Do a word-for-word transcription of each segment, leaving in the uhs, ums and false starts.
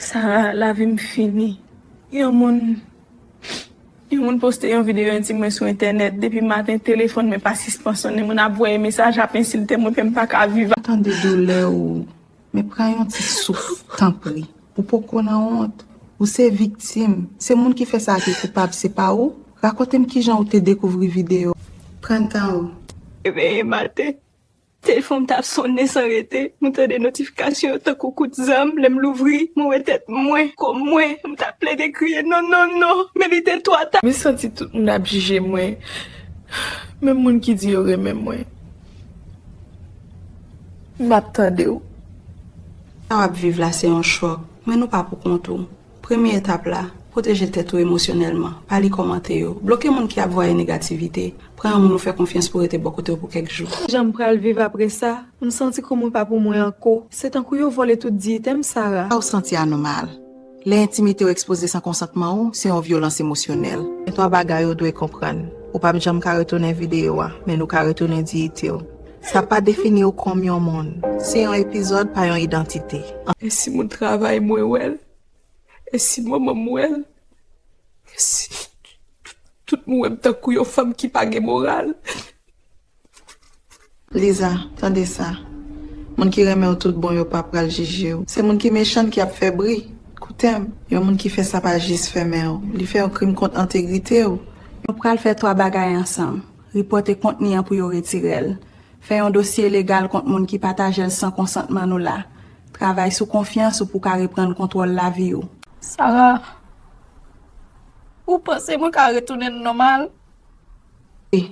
Sarah, lavi m fini. Yon moun, yon moun poste yon videyo entim mwen sou entènèt. Depi maten, telefòn mwen pa sispann sonnen. Moun ap voye mesaj, ap ensilte mwen, fè m pa ka viv. Tande doulè ou, men pran yon ti souf, tanpri. Ou poko nan wont. Ou se viktim. Se moun ki fè sa ki koupab, se pa ou. Rakonte m kijan ou te dekouvri videyo. Pran tan ou. Reveye maten. Telefòn m t ap sonnen san rete. Mwen tande notifikasyon yo tankou kout zam. Lè m louvri, mwen wè tèt mwen, kò mwen. M t ap plede kriye, non, non, non. Men li te twò ta. M santi tout moun ap jije mwen. Menm moun ki di yo renmen mwen. M ap tande w. Sa w ap viv la se yon chòk, men nou pa pou kont ou. Premye etap la, pwoteje tèt ou emosyonèlman. Pa li kòmantè yo. Bloke moun ki ap voye negativite. Pran yon moun ou fè konfyans pou rete bò kote w pou kèk jou. Jan m pral viv apre sa, m santi kò mwen pa pou mwen ankò. Se tankou yo vòlè tout diyite m, Sarah. Sa w santi a nòmal. Lè entimite w ekspoze san konsantman ou, se yon vyolans emosyonèl. Gen twa bagay ou dwe konprann. Ou p ap janm ka retounen videyo a, men nou ka retounen diyite w. Sa pa defini w kòm yon moun. Se yon epizòd, pa yon idantite. E si moun travay mwen wè l? E si manman m wè l? E si tout moun wè m tankou yon fanm ki pa gen moral? Liza, tande sa. Moun ki renmen w tout bon yo pa pral jije w. Se moun ki mechan ki ap fè bri. Koute m, yon moun ki fè sa pa jis fèmen w. Li fè yon krim kont entegrite w. Nou pral fè twa bagay ansanm. Ripòte kontni an pou yo retire l. Fè yon dosye legal kont moun ki pataje l san konsantman nou la. Travay sou konfyans ou pou w ka reprann kontwòl lavi w. Sarah, ou panse mwen ka retounen nòmal? Wi.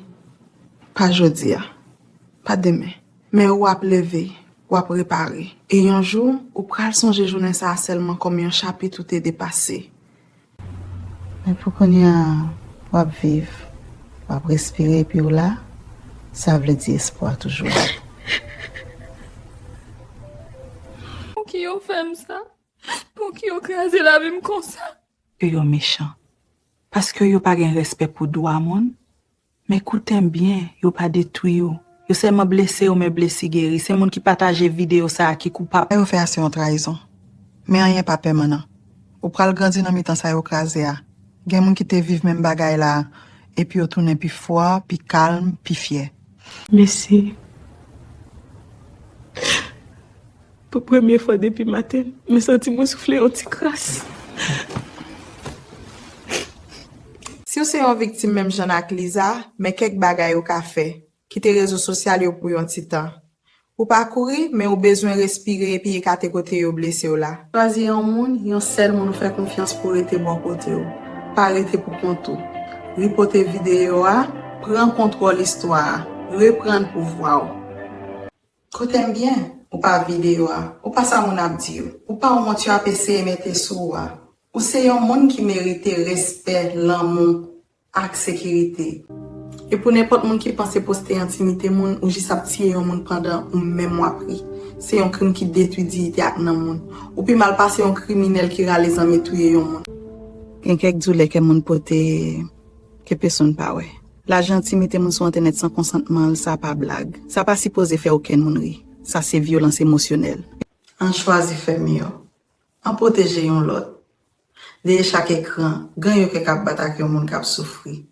Pa jodi a. Pa demen. Men w ap leve, w ap repare. E yon jou, ou pral sonje jounen sa a sèlman kòm yon chapit ou te depase. Men pou kounye a, w ap viv, w ap respire epi w la, sa vle di espwa toujou la. Pouki yo fè m sa? Pouki yo kraze lavi m konsa? Yo, yo mechan. Paske yo pa gen respè pou dwa moun. Men koute m byen, yo pa detwi w. Yo sèlman blese w, men blesi geri. Se moun ki pataje videyo sa a ki koupab. Sa yo fè a se yon trayizon. Men anyen pa pèmanan. Ou pral grandi nan mitan sa yo kraze a. Gen moun ki te viv menm bagay la a, epi yo tounen pi fò, pi kalm, pi fyè. Mèsi. Pou premye fwa depi maten, mwen santi mwen soufle yon ti kras. Si w se yon viktim menm jan ak Liza, men kèk bagay ou ka fè. Kite rezo sosyal yo pou yon ti tan. Ou pa kouri, men ou bezwen respire epi ekate kote yo blese w la. Chwazi yon moun, yon sèl moun ou fè konfyans pou rete bò kote w. Pa rete pou kont ou. Ripòte videyo a, pran kontwòl istwa a, reprann pouvwa w. Koute m byen, ou pa videyo a, ou pa sa moun ap di yo, ou pa wont yo ap eseye mete sou ou a. Ou se yon moun ki merite respè, lanmou, ak sekirite. E pou nenpòt moun ki panse poste entimite moun, ou jis ap tiye yon moun pandan ou menm w ap ri. Se yon krim ki detwi diyite ak nanm moun. Ou pi mal pase yon kriminèl ki rale zam e touye yon moun. Gen kèk doulè kè moun pote ke pèsonn pa wè. Laj entimite moun sou entènèt san konsantman l, sa pa blag. Sa pa sipoze fè okenn moun ri. Sa se vyolans emosyonèl. Ann chwazi fè miyò. Ann pwoteje youn lòt. Dèyè chak ekran, gen yon kè k ap bat ak yon moun k ap soufri.